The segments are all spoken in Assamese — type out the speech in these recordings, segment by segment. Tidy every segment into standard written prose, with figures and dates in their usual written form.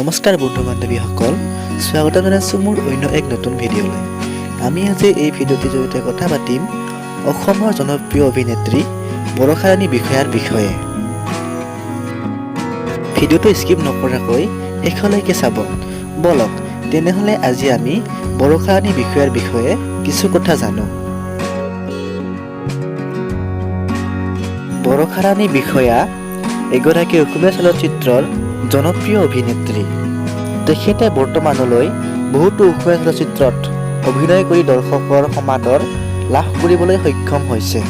নমস্কাৰ বন্ধু বান্ধৱীসকল, স্বাগতম জনাইছোঁ মোৰ অন্য এক নতুন ভিডিঅ'লৈ। আমি আজি এই ভিডিঅ'টিৰ জৰিয়তে কথা পাতিম অসমৰ জনপ্ৰিয় অভিনেত্ৰী বৰষাৰাণী বিষয়াৰ বিষয়ে। ভিডিঅ'টো স্কিপ নকৰাকৈ শেষলৈকে চাব। ব'লক তেনেহ'লে, আজি আমি বৰষাৰাণী বিষয়াৰ বিষয়ে কিছু কথা জানো। বৰষাৰাণী বিষয়া এগৰাকী অসমীয়া চলচ্চিত্ৰৰ জনপ্ৰিয় অভিনেত্ৰী। তেখেতে বৰ্তমানলৈ বহুতো অসমীয়া চলচ্চিত্ৰত অভিনয় কৰি দৰ্শকৰ সমাদৰ লাভ কৰিবলৈ সক্ষম হৈছে।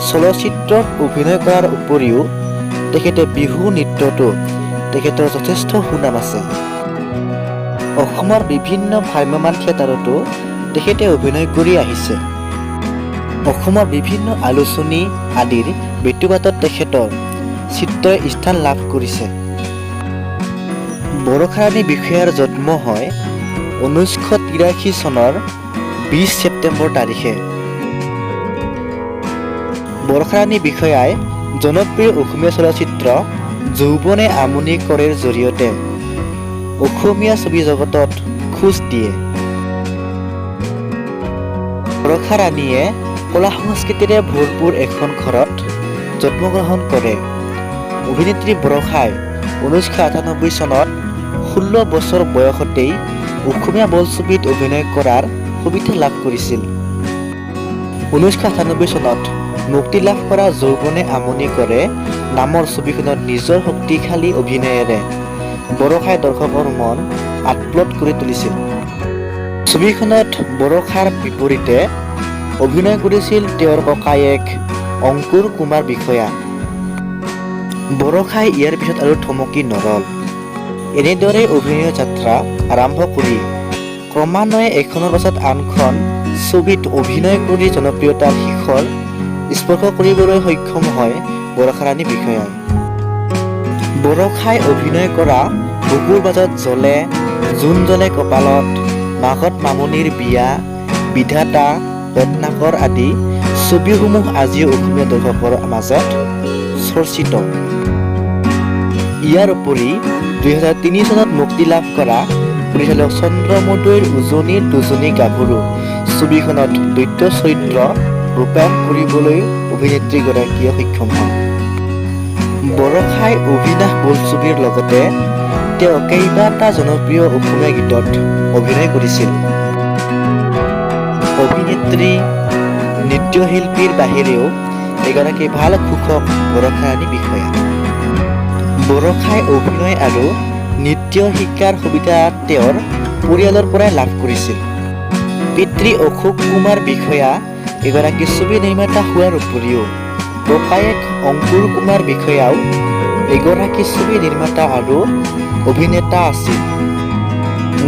চলচ্চিত্ৰত অভিনয় কৰাৰ উপৰিও তেখেতে বিহু নৃত্যতো তেখেতৰ যথেষ্ট সুনাম আছে। অসমৰ বিভিন্ন ভ্ৰাম্যমাণ থিয়েটাৰতো তেখেতে অভিনয় কৰি আহিছে। অসমৰ বিভিন্ন আলোচনী আদিৰ বেটুপাতত তেখেতৰ চিত্ৰই স্থান লাভ কৰিছে। বৰষাৰাণী বিষয়াৰ জন্ম হয় 1983 চনৰ 20 ছেপ্টেম্বৰ তাৰিখে। বৰষাৰাণী বিষয়াই জনপ্ৰিয় অসমীয়া চলচ্চিত্ৰ যৌৱনে আমনি কৰেৰ জৰিয়তে অসমীয়া ছবি জগতত খোজ দিয়ে। বৰষাৰাণীয়ে কলা সংস্কৃতিৰে ভৰপূৰ এখন ঘৰত জন্মগ্ৰহণ কৰে। অভিনেত্ৰী বৰষাই 1998 চনত 16 বছৰ বয়সতেই অসমীয়া বোলছবিত অভিনয় কৰাৰ সুবিধা লাভ কৰিছিল। 1998 চনত মুক্তি লাভ কৰা যৌৱনে আমনি কৰে নামৰ ছবিখনত নিজৰ শক্তিশালী অভিনয়েৰে বৰষাই দৰ্শকৰ মন আপ্লুত কৰি তুলিছিল। ছবিখনত বৰষাৰ বিপৰীতে অভিনয় কৰিছিল তেওঁৰ ককায়েক অংকুৰ কুমাৰ বিষয়া। বৰষাই ইয়াৰ পিছত আৰু থমকি নৰল। এনেদৰেই অভিনয়ৰ যাত্ৰা আৰম্ভ কৰি ক্ৰমান্বয়ে এখনৰ পাছত আনখন ছবিত অভিনয় কৰি জনপ্ৰিয়তাৰ শিখৰ স্পৰ্শ কৰিবলৈ সক্ষম হয় বৰষাৰাণী বিষয়াই। বৰষাই অভিনয় কৰা বুকুৰ মাজত জ্বলে, জোন জ্বলে কপালত, মাঘত মামনিৰ বিয়া, বিধাতা, ৰত্নাকৰ আদি ছবিসমূহ আজিও অসমীয়া দৰ্শকৰ মাজত চৰ্চিত। ইয়াৰ উপৰি 2003 চনত মুক্তি লাভ কৰা পৰিচালক চন্দ্ৰ মুদৈৰ উজনিৰ দুজনী গাভৰু ছবিখনত দ্বৈত চৰিত্ৰ ৰূপায়ণ কৰিবলৈ অভিনেত্ৰীগৰাকীয়ে সক্ষম হয়। বৰষাই অবিনাশ বোলছবিৰ লগতে তেওঁ কেইবাটা জনপ্ৰিয় অসমীয়া গীতত অভিনয় কৰিছিল। অভিনেত্ৰী, নৃত্যশিল্পীৰ বাহিৰেও এগৰাকী ভাল ঘোষক বৰষাৰাণী বিষয়া। বৰষাই অভিনয় আৰু নৃত্য শিকাৰ সুবিধা তেওঁৰ পৰিয়ালৰ পৰাই লাভ কৰিছিল। পিতৃ অশোক কুমাৰ বিষয়া এগৰাকী ছবি নিৰ্মাতা হোৱাৰ উপৰিও ককায়েক অংকুৰ কুমাৰ বিষয়াও এগৰাকী ছবি নিৰ্মাতা আৰু অভিনেতা আছিল।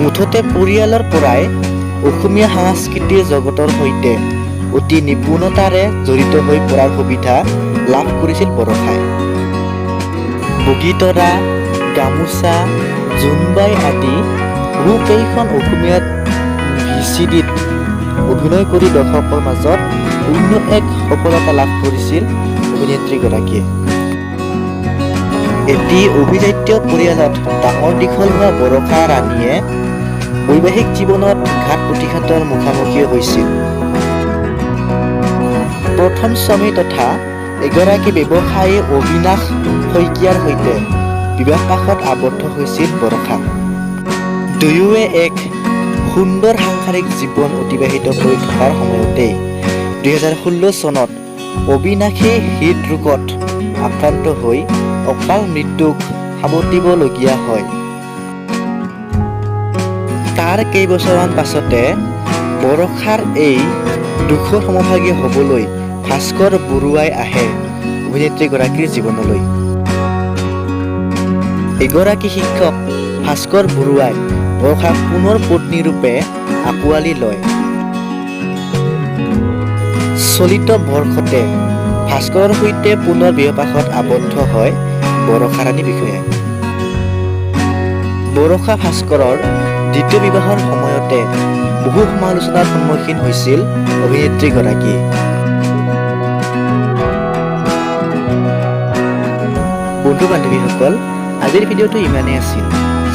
মুঠতে পৰিয়ালৰ পৰাই অসমীয়া সাংস্কৃতিক জগতৰ সৈতে অতি নিপুণতাৰে জড়িত হৈ পৰাৰ সুবিধা লাভ কৰিছিল বৰষাই। বগীতৰা, গামোচা, জোনবাই আদি বহুকেইখন অসমীয়া ভিচিডিত অভিনয় কৰি দৰ্শকৰ মাজত অন্য এক সফলতা লাভ কৰিছিল অভিনেত্ৰীগৰাকীয়ে। এটি অভিজাত্য পৰিয়ালত ডাঙৰ দীঘল হোৱা বৰষা ৰাণীয়ে বৈবাহিক জীৱনত ঘাত প্ৰতিঘাতৰ মুখামুখি হৈছিল। প্ৰথম স্বামী তথা এগৰাকী ব্যৱসায়ী অবিনাশ শইকীয়াৰ সৈতে বিবাহপাশত আবদ্ধ হৈছিল বৰষা। দুয়োৱে এক সুন্দৰ সাংসাৰিক জীৱন অতিবাহিত কৰি থকাৰ সময়তেই 2016 চনত অবিনাশে হৃদৰোগত আক্ৰান্ত হৈ অকাল মৃত্যুক সাৱটিবলগীয়া হয়। তাৰ কেইবছৰমান পাছতে বৰষাৰ এই দুখৰ সমভাগী হ'বলৈ ভাস্কৰ বৰুৱাই আহে অভিনেত্ৰীগৰাকীৰ জীৱনলৈ। এগৰাকী শিক্ষক ভাস্কৰ বৰুৱাই বৰষাক পুনৰ পত্নীৰূপে আঁকোৱালি লয়। চলিত বৰ্ষতে ভাস্কৰৰ সৈতে পুনৰ বিবাহপাশত আবদ্ধ হয় বৰষাৰাণী বিষয়াই। বৰষা ভাস্কৰৰ দ্বিতীয় বিবাহৰ সময়তে বহু সমালোচনাৰ সন্মুখীন হৈছিল অভিনেত্ৰীগৰাকী। বন্ধু বান্ধৱীসকল, আজিৰ ভিডিঅ'টো ইমানেই আছিল।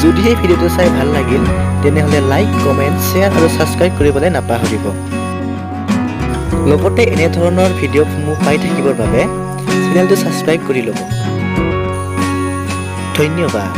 যদি এই ভিডিঅ'টো চাই ভাল লাগিল, তেনেহ'লে লাইক, কমেণ্ট, শ্বেয়াৰ আৰু ছাবস্ক্ৰাইব কৰিবলৈ নাপাহৰিব। লগতে এনেধৰণৰ ভিডিঅ'সমূহ পাই থাকিবৰ বাবে চেনেলটো ছাবস্ক্ৰাইব কৰি ল'ব। ধন্যবাদ।